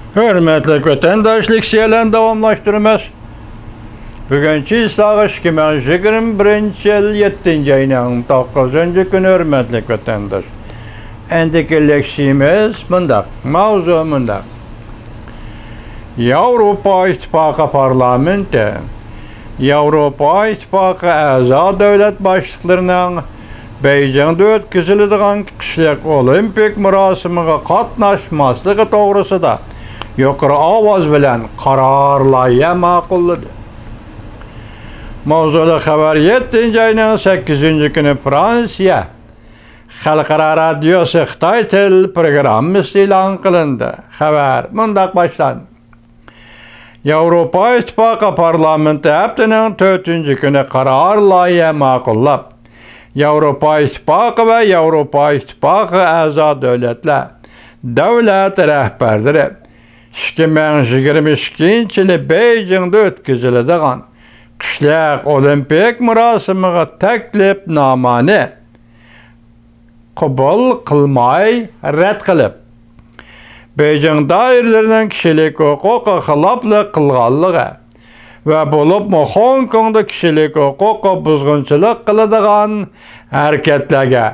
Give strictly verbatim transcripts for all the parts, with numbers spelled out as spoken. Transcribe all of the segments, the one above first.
ھۆرمەتلىك ۋەتەنداش، لېكسىيەلەرنى داۋاملاشتۇرىمىز. بۈگۈن چىسلاغا ئىككى مىڭ يىگىرمە بىرىنچى يىل يەتتىنچى ئاينىڭ توققۇزىنچى كۈنى، ھۆرمەتلىك ۋەتەنداش. ئەندىكى لېكسىيىمىز مۇنداق، ماۋزۇ مۇنداق. ياۋروپا ئىتتىپاقى پارلامېنتى ياۋروپا ئىتتىپاقى ئەزا دۆلەت باشلىقلىرىنىڭ بېيجىڭدا ئۆتكۈزۈلىدىغان قىشلىق ئولىمپىك مۇراسىمىغا قاتناشماسلىقى توغرىسىدا يۇقىرى ئاۋاز بىلەن قارار لايىھە ماقۇللىدى. ماۋزۇلۇق خەۋەر يەتتىنچى ئاينىڭ سەككىزىنچى كۈنى فرانسىيە خەلقئارا رادىيوسى خىتاي تىل پروگراممىسىدا ئېلان قىلىندى. خەۋەر مۇنداق باشلاندى. ياۋروپا ئىتتىپاقى پارلامېنتى ھەپتىنىڭ تۆتىنچى كۈنى قارار لايىھە ماقۇللاپ، ياۋروپا ئىتتىپاقى ۋە ياۋروپا ئىتتىپاقىغا ئەزا دۆلەتلەر دۆلەت رەھبەرلىرى ئىككى مىڭ يىگىرمە ئىككىنچى يىلى بېيجىڭدا ئۆتكۈزۈلىدىغان قىشلىق ئولىمپىك مۇراسىمىغا تەكلىپنامىنى قوبۇل قىلماي رەت قىلىپ، بېيجىڭ دائىرىلىرىنىڭ كىشىلىك ھوقۇققا خىلاپلىق قىلغانلىقى ۋە بولۇپمۇ خوڭكوڭدا كىشىلىك ھوقۇققا بۇزغۇنچىلىق قىلىدىغان ھەرىكەتلەرگە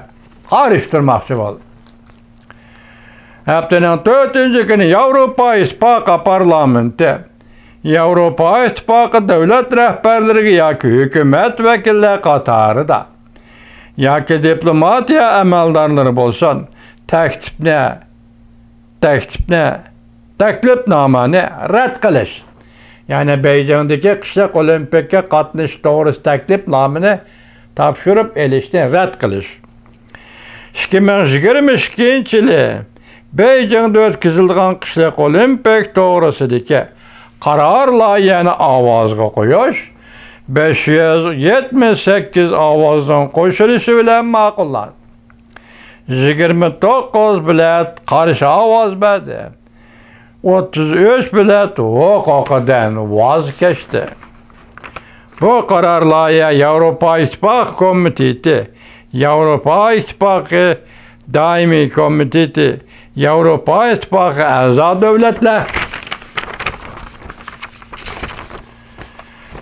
قارشى تۇرماقچى بولدى. ھەپتىنىڭ تۆتىنچى كۈنى ياۋروپا ئىتتىپاقى پارلامېنتى ياۋروپا ئىتتىپاقى دۆلەت رەھبەرلىرىگە ياكى ھۆكۈمەت ۋەكىللەر قاتارىدا ياكى دىپلوماتىيە ئەمەلدارلىرى بولسۇن، تەكلىپنى، تەكلىپنى، تەكلىپنامىنى رەت قىلىش، يەنى بېيجىڭدىكى قىشلىق ئولىمپىككا قاتنىشىش توغرىسىدا تەكلىپنامىنى تاپشۇرۇپ ئېلىشنى رەت قىلىش. ئىككى مىڭ يىگىرمە ئىككىنچى يىلى بېيجىڭدا ئۆتكۈزۈلىدىغان قىشلىق ئولىمپىك توغرىسىدىكى قارار لايىھەنى ئاۋازغا قويۇش بەش يۈز يەتمىش سەككىز ئاۋازنىڭ قوشۇلۇشى بىلەن ماقۇللاندى. يىگىرمە توققۇز بېلەت قارشى ئاۋاز بەردى. ئوتتۇز ئۈچ بېلەت ھوقۇقىدىن ۋاز كەچتى. بۇ قارار لايىھە ياۋروپا ئىتتىپاقى كومىتېتى، ياۋروپا ئىتتىپاقى دائىمىي كومىتېتى، ياۋروپا ئىتتىپاقى ئەزا دۆلەتلەر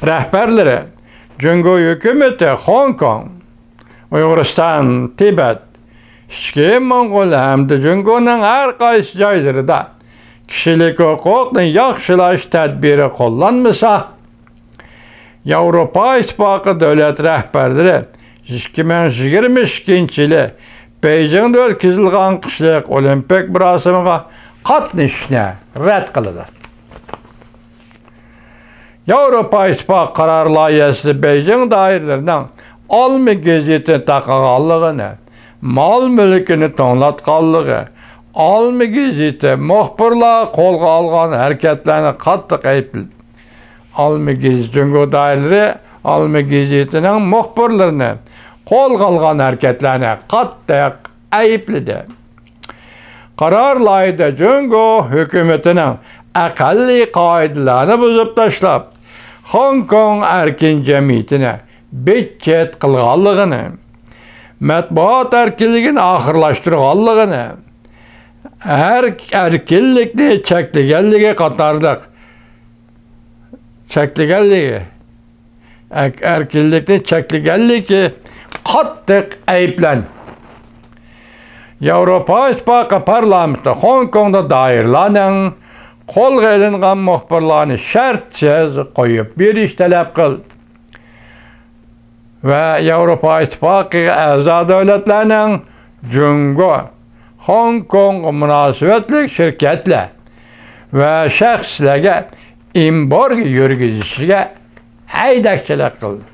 رەھبەرلىرى، جۇڭگو ھۆكۈمىتى، خوڭكوڭ، ئۇيغۇرىستان، تىبەت، ئىچكى موڭغۇل ھەمدە جۇڭگونىڭ ھەر قايسى جايلىرىدا كىشىلىك ھوقۇقنى ياخشىلاش تەدبىرى قوللانمىسا، ياۋروپا ئىتتىپاقى دۆلەت رەھبەرلىرى ئىككى مىڭ يىگىرمە ئىككىنچى يىلى بېيجىڭدا ئۆتكۈزۈلىدىغان قىشلىق ئولىمپىك مۇراسىمىغا قاتنىشىشنى رەت قىلىدۇ. ياۋروپا ئىتتىپاقى قارار لايىھەسىدە بېيجىڭ دائىرىلىرىنىڭ ئالما گېزىتىنى تاقىغانلىقىنى، مال-مۈلكىنى توڭلاتقانلىقى، ئالما گېزىتى مۇخبىرلار قولغا ئالغان ھەرىكەتلەرنى قاتتىق ئەيىبلىدى. ئالما گېزىتى، جۇڭگو دائىرىلىرى ئالما گېزىتىنىڭ مۇخبىرلىرىنى قولغا ئالغان ھەرىكەتلەرنى قاتتىق ئەيىبلىدى. قارار لايىھىدە جۇڭگو ھۆكۈمىتىنىڭ ئەقەللىي قائىدىلەرنى بۇزۇپ تاشلاپ، خوڭكوڭ ئەركىن جەمئىيىتىنى بىت-چىت قىلغانلىقىنى، مەتبۇئات ئەركىنلىكىنى ئاخىرلاشتۇرغانلىقىنى، ئەر-، ئەركىنلىكنى چەكلىگەنلىكى قاتارلىق، چەكلىگەنلىكى، ئەرك-، ئەركىنلىكنى چەكلىگەنلىكى قاتتىق ئەيىبلەندى. ياۋروپا ئىتتىپاقى پارلامېنتى خوڭكوڭدا دائىرىلەرنىڭ قولغا ئېلىنغان مۇخبىرلارنى شەرتسىز قويۇپ بېرىش تەلەپ قىلدى ۋە ياۋروپا ئىتتىپاقىغا ئەزا دۆلەتلەرنىڭ جۇڭگو، خوڭكوڭغا مۇناسىۋەتلىك شىركەتلەر ۋە شەخسلەرگە ئېمبارگو يۈرگۈزۈشىگە ھەيدەكچىلىك قىلدى.